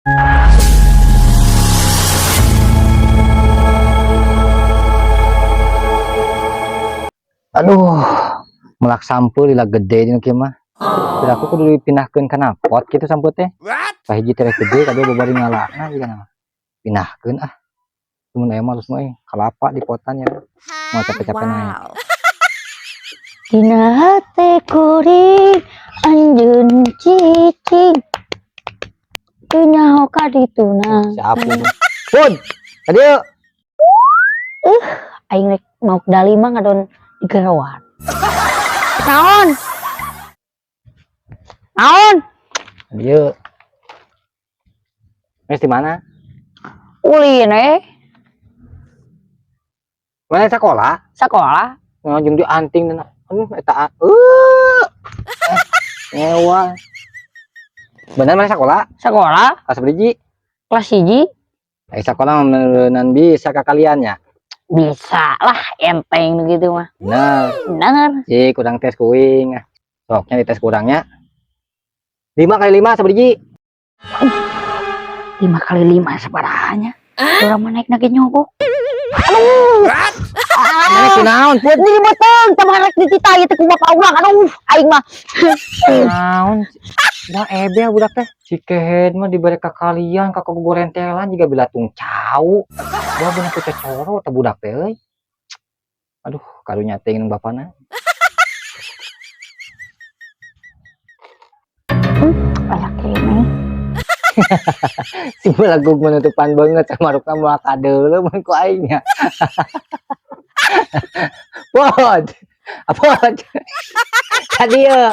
Aduh, melak sampeu lila gede dina kieu mah. Kira aku kudu dipindahkeun kana pot kitu sampeu teh. Kahiji teh gede, kadua babari ngalana jiga mah. Pindahkeun ah. Mun aya mah alus mah euy, kalapa di potan ya. Moal capek-capek naek. Wow. Dina hate kuring anjeun cicing. Teu nyaho ka dituna. Siapa tuh? Pun, tadi yuk. Aing rek mauk dali mah ngadon digeroan. Naon? Naon? Tadi yuk. Mes di mana? Ulin eh. Mana sekolah? Sekolah. Nah, jeung di anting dan aduh eta ngewa. Bener mana sekolah? Sekolah. Kelas beriji? Kelas 1. Eh, sekolah mah meureunan bisa ka kalian ya? Bisa lah, enteng gitu mah. Bener. Bener. Cik, kurang tes kuing. Soknya di tes kurangnya. 5 kali 5 sabiji. 5 kali 5 sabarahanya. Urang mah naik nage nyogok. Aduh. Mana kunaon, Put? Ini beuteung, tambah rek dititah ieu teh ku bapak urang. Aduh, aing mah. Naon? Da ebel budak teh. Si kehed mah dibere ka kalian ka gorentelan jiga bilatung cau. Wah bener ku cocoro teh budak teh euy. Aduh, karunya teh bapana. Aya keneh. Si belagug menutupan banget sama rukna moal kadeuleu mun ku aing nya. Pod. Pod. Ka dieu.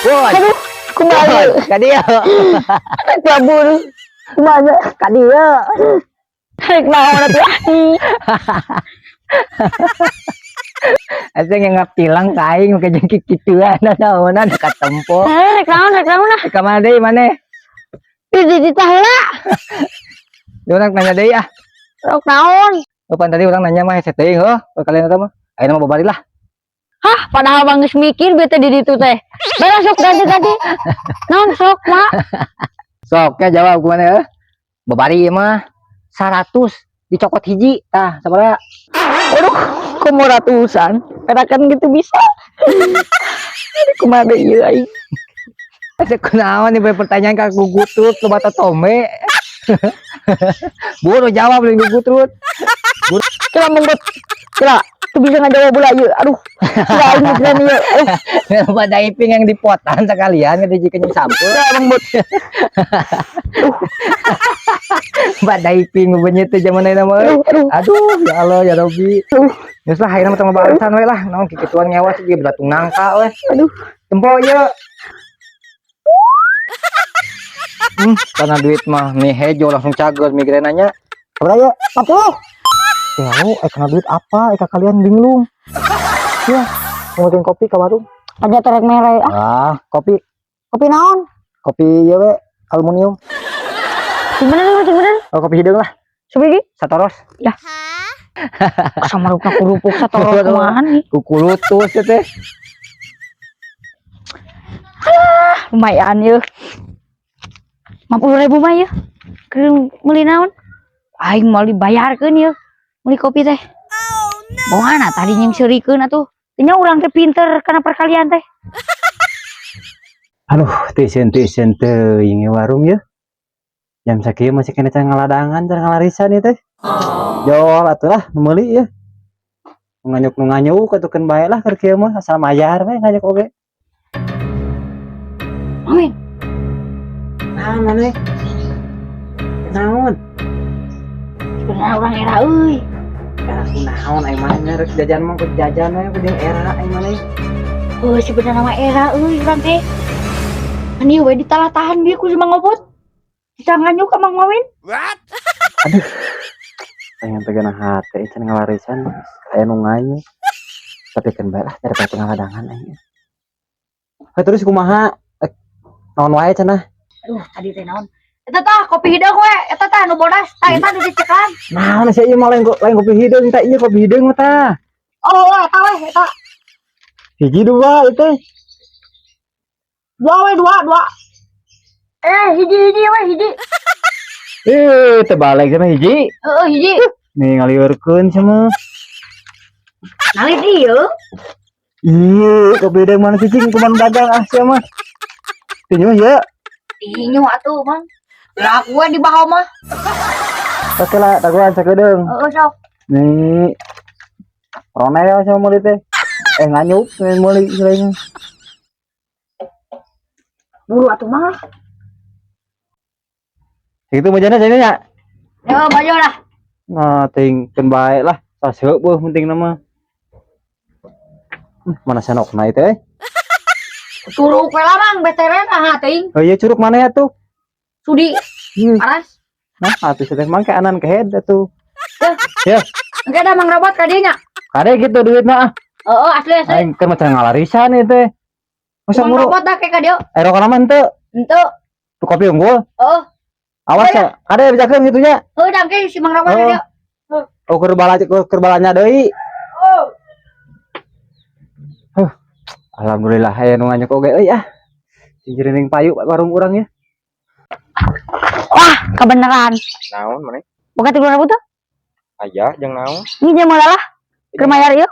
Pod. Aduh, kumaha ieu? Ka dieu. Rek labur. Kumaha ka dieu? Rek naon atuh? Asa ngap tilang ka aing make jeung kikituan naonan katempo. Eh, rek naon ah? Ka mana deui maneh? Di dititah heula. Urang nanya deui ah. Rek naon? Oh, pan tadi urang nanya mah hese teuing heuh, kalian eta mah. Ayeuna mah babari lah. Hah, padahal bang geus mikir bete di ditu teh. Beres sok ganti-ganti. Naon sok, Mak? Sok ya jawab kumaha heuh? Babari ieu mah 100 dicokot hiji tah sabaraha? Aduh, kumaha ratusan? Perakan gitu bisa. Kumaha deui ieu aing? Asa kunaon nih pertanyaan ka gugutrut loba tome. Buru jawab lain gugutrut. Kira menggot. Kira teu bisa ngajawab bola ieu. Aduh. Kira aing mikiran ieu. Aduh, Loba diving yang dipotan sekalian ngedijikeun jeung sampeu. kira menggot. Loba diving beunyeut teh zaman ayeuna mah. Aduh, aduh. Aduh, ya Allah ya Rabbi. Geus lah ayeuna mah tong balasan we lah. Naon kikituan ngewa sih ge belatung nangka we. Aduh. Tempo ieu. Karena duit mah mie hejo langsung cager migrenanya. Berapa ya? 40. Ya, karena duit apa? Eka kalian bingung. Ya, mau bikin kopi ke warung. Aja terek mere ah. Ah, kopi. Kopi naon? Kopi ya we, aluminium. Sing bener, sing bener. Oh, kopi hideung lah. Sabigi? Satoros. Ya. Sama rupna kerupuk satoros kumaha nih. Kukulutus ya teh. Ah, lumayan yeuh. 50.000 mah yeuh. Keur meuli naon? Aing moal dibayarkeun yeuh. Meuli kopi teh. Oh no. Bawana tadi nyengseurikeun atuh. Nya urang teh pinter kana perkalian teh. Aduh, teuing teuing warung ya. Jam sakieu masih kena can ngaladangan, can ngalarisan ieu teh. Jol atuh lah meuli ya. Nu nganyuk nu nganyuk atuh keun bae lah keur kieu mah asal mayar we nganyuk oge. Amin. Naon maneh? Naon? Sebenarnya urang era euy. Era kunaon ai maneh rek jajan mah ku jajan we ku jeung era ai maneh. Heuh, sebenarnya mah era euy urang teh. Kan ieu we ditalah-tahan bieu ku si Mang Obot. Bisa nganyuk ka Mang Mawin. What? Aduh. Pengen pegang hate can ngalarisan aya nu nganyuk. Tapi keun bae lah daripada ngaladangan aing. Heuh terus kumaha? Naon wae cenah? Aduh, tadi teh naon? Eta tah kopi hideung we, eta tah nu bodas, tah eta nu dicekan. Naon sih ieu mah lain kopi hideung tah ieu kopi hideung mah tah. Oh, oh, eta we, eta. Hiji dua itu. Dua we, dua, dua. Eh, hiji hiji we, hiji. Eh, terbalik sama hiji. Heeh, hiji. Nih ngaliurkeun sama. Nalit ieu. Iya, kopi dari mana cicing kuman dagang ah sia mah. Tinju ya. Tinju atuh, Mang. Lah aku di bawah mah. Oke lah, taguan sakedeung. Heeh, sok. Nih. Ronel sama meuli teh. Eh nganyuk nih meuli selainnya. Buru atuh, Mang lah. Itu bajana sini nya. Ya, baju lah. Nah, ting keun bae lah. Saseup beuh penting nama. Mana sanokna itu eh? Curug we lah, Mang, beteren ah teuing. Oh iya curug mana ya tuh? Sudi. Hmm. Aras. Nah, atuh teh mangke anan kehed atuh. Ya. Ya, Engke da Mang Robot ka dieu nya. kade gitu duitna ah. Heeh, asli asli. Aing keur macan ngalarisan ieu teh. Masa Mang muru Robot dah kayak ka dieu. eh rokok mah henteu. Henteu. Tuh kopi unggul. Heeh. Awas ya, kade bejakeun kitu nya. Heuh, da engke si Mang Robot ka Oh. dieu. Oh, keur bala keur balanya deui. Oh. Huh. Alhamdulillah aya nu nganyuk oge euy ah. Cingcirining payu warung urang ya. Wah, kebenaran. Naon maneh? Boga 30.000 tuh. Aya jeung naon? Ini jam lah. Keur mayar ieu.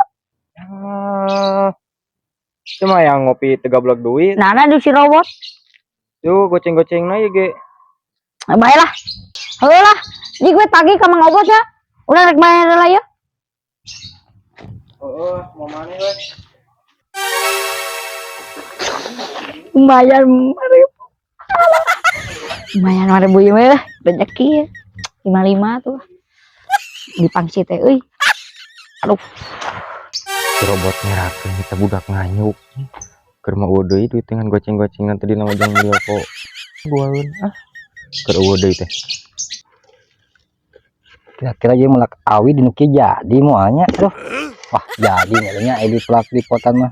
Ah. Cuma yang ngopi tegablek duit. Nah, ada di si robot. Tuh goceng-gocengna ieu ge. Nah, bae lah. Heuh lah. Jadi gue tagih ka Mang Obot ya. Udah rek bayar lah ya. Heeh, mau mana we? Bayar 5.000. Lumayan 5.000 ieu mah lah, rezeki ya. 55 tuh. Di pangsi teh euy. Aduh, Si robot ngerakeun kita budak nganyuk. Keur mah eueuh deui duit dengan goceng-gocengan tadi nama jang meuli rokok. Duaeun ah. Keur eueuh deui teh. Kira-kira ieu melak awi di nu kieu jadi moalnya. Aduh. Wah, jadi nya di pelak di potan mah.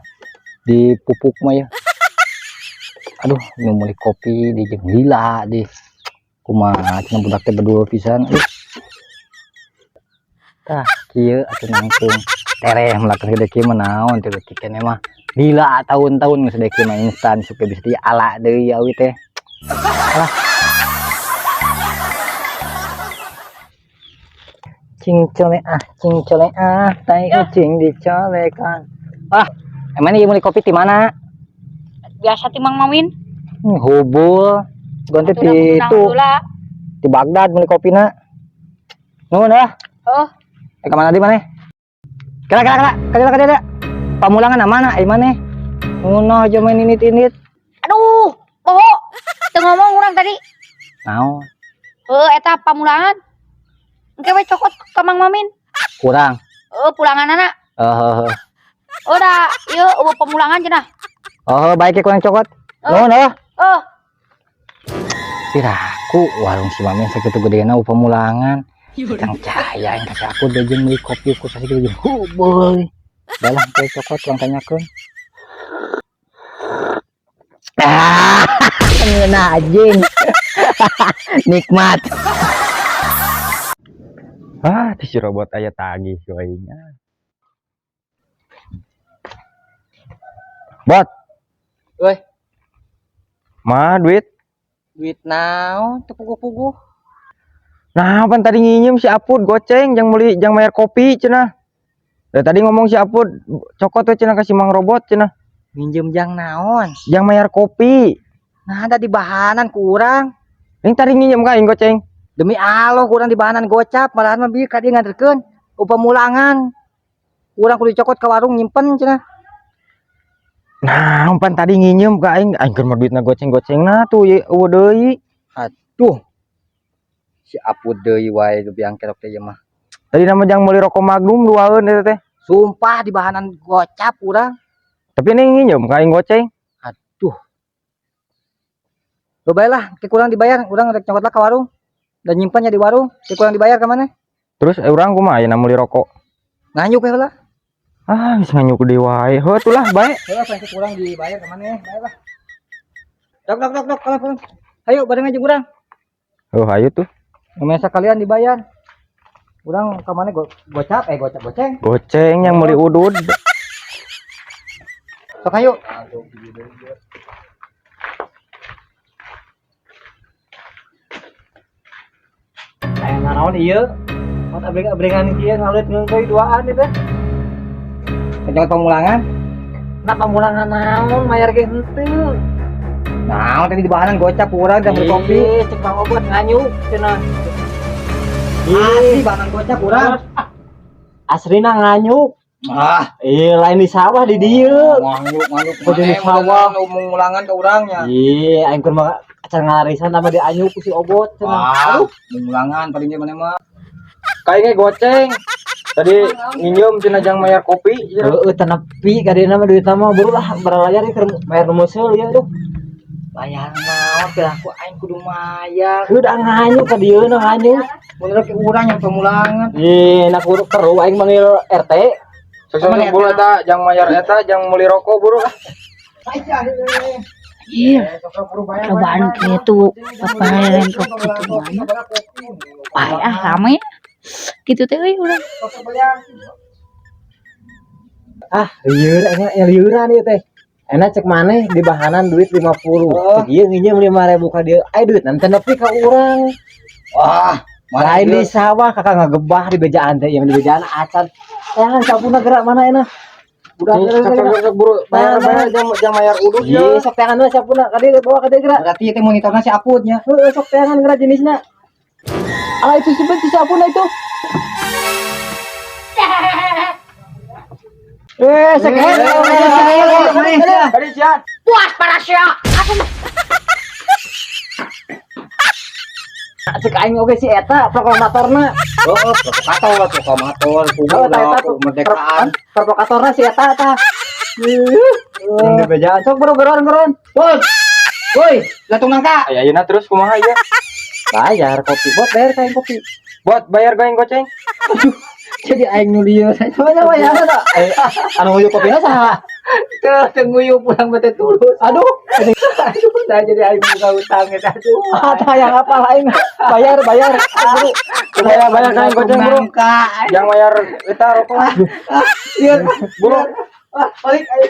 Di pupuk mah ya. Aduh, nu meuli kopi di jeung lila di kumaha cenah budak teh bedul pisan. Aduh. Tah, kieu atuh nangtung. Tereh melak gede kieu mah naon teh beuki keneh mah. Lila tahun-tahun geus gede kieu mah instan suka bisa diala deui awi teh. Alah. Cing colek ah, cing colek ah, tai kucing dicolekan. Ah, emang ini meuli kopi di mana? Biasa ti Mang Mawin. Hubul. Ganti di itu di Baghdad meuli kopina. Nuhun ah. Oh, Eh ka mana di mana? Kira kira kira, kira kira kira. Pamulangan mana? Ai maneh? Ngono aja main init-init. Aduh, poho. Teu ngomong urang tadi. Naon? Heuh, eta pamulangan. Engke we cokot ka Mang Mamin. Kurang. Heuh, pulanganana. Heeh. Oh, dah, ieu eueuh pamulangan cenah. Oh, baik ya kurang cokot. Nuhun ah. Oh, Piraku warung si Mamin sakitu gedena pamulangan. Kang cahaya yang kasih aku deui jeung meuli kopi ku sakitu jeung hubul. Dalah teh cokot urang tanyakeun. Ah, ngeunah anjing. Nikmat. Ah, si robot aya tagih ku aing. Ah. Bot, Woi, mah duit. Duit naon teu puguh-puguh. Nah, pan tadi nginjem si Apud goceng jang meuli jang bayar kopi cenah. Dari tadi ngomong si Apud cokot we cenah kasih Mang Robot cenah. Minjem jang naon? Jang bayar kopi. Nah, ada di bahanan kurang. Ini tadi nginjem ka aing goceng. Demi Allah kurang di bahanan gocap, malahan mah bieu ka dieu nganterkeun upamulangan. Kurang kudu dicokot ke warung nyimpen cenah. Nah, pan tadi nginjem ka aing, aing keur mah duitna goceng-gocengna tuh ye eueuh deui. Aduh. Si Apud deui wae nu biang kerok teh ieu mah. Tadi nama jang meuli rokok Magnum duaeun eta teh. Sumpah di bahanan gocap urang. Tapi ini nginjem ka aing goceng. Aduh. Lo bae lah, ke kurang dibayar, urang rek nyokot lah ke warung. Dan nyimpennya di warung, ke kurang dibayar ka mana? Terus urang kumaha ayeuna meuli rokok? Nganyuk we lah. Ah, geus nganyuk deui wae. Heuh tuh lah bae. Heuh, apa yang kurang dibayar ka mana? Bae lah. Dok dok dok dok, kalah kalah. Ayo bareng aja urang. Oh, ayo tuh. Namanya sekalian dibayar. Urang ka mana gocap gocap goceng. Goceng yang meuli udud. Sok ayo. Aya naon ieu? Mot abring-abringan kieu ngalit ngeungkeui duaan ieu teh. Jangan pamulangan. Nah, pamulangan naon, mayar ge henteu. Nah, tadi di bahanan gocap kurang jam kopi. Ih, cek Bang Obot nganyuk cenah. Asli bahanan gocap kurang. Asrina nganyuk. Ah, Ih, lain di sawah di dieu. Nganyuk nganyuk. Kudu di sawah. Mulangan ke urangnya. Ih, aing keur mah acan ngalarisan tambah dianyuk ku si Obot cenah. Ah, mulangan paling mana mah. Kayaknya goceng. Tadi nginjem cenah jang mayar kopi. Heeh, teu nepi ka dieuna mah duitna mah, buru lah baralayar keur mayar nu meuseul ieu, aduh. Bayar naon piraku aing kudu mayar. Udah nganyuk ka dieu na nganyuk. Bener ke urang yang pemulangan. Ih, nak kudu perlu aing manggil RT. Sok sok buru eta jang mayar eta jang meuli rokok buru ah. Iya, cobaan gitu, paparan kok gitu mana? Wah, ah rame gitu teh euy urang. Ah, lieur enak ya, lieuran ieu teh. Enak cek maneh di bahanan duit 50. Cek ieu nginjem 5000 ka dieu. Aya duit nanti nepi ka urang. Wah, lain di sawah kakak ngagebah di bejaan teh, yang di bejaan acan. Jangan sabuna gerak mana enak. Udah Sok gerak. sok sok buru bayar bayar jang jang mayar udud Iya, sok teangan we sabuna ka dieu, bawa ka dieu gerak. Berarti itu monitornya si Aputnya. Heeh, sok teangan gerak jenisna. Alah, itu si si sabuna itu. Eh, sekehe. Tadi sia. Puas para sia. Aku mah Cek aing oge si eta proklamatorna. Oh, provokator, proklamator, Oh, eta eta kemerdekaan. Provokatorna si eta tah. Yang di bejaan sok bro geron geron. Woi. Woi, latung nangka. Aya ayeuna terus kumaha ieu? Bayar kopi, bot bayar kain kopi. Bot bayar goeng goceng. Jadi aing nu lieu. Semuanya bayar ta. Eh, anu nguyuh kopina saha? Teu teu nguyuh pulang bete tulus. Aduh, Aduh, saya jadi aing buka utang eta aduh. Apa yang apa lain? Bayar bayar. Bro. Bayar bayar kain goceng buru. Nangka. Jang mayar eta rokok. Iya, Buru. ah, balik ayo.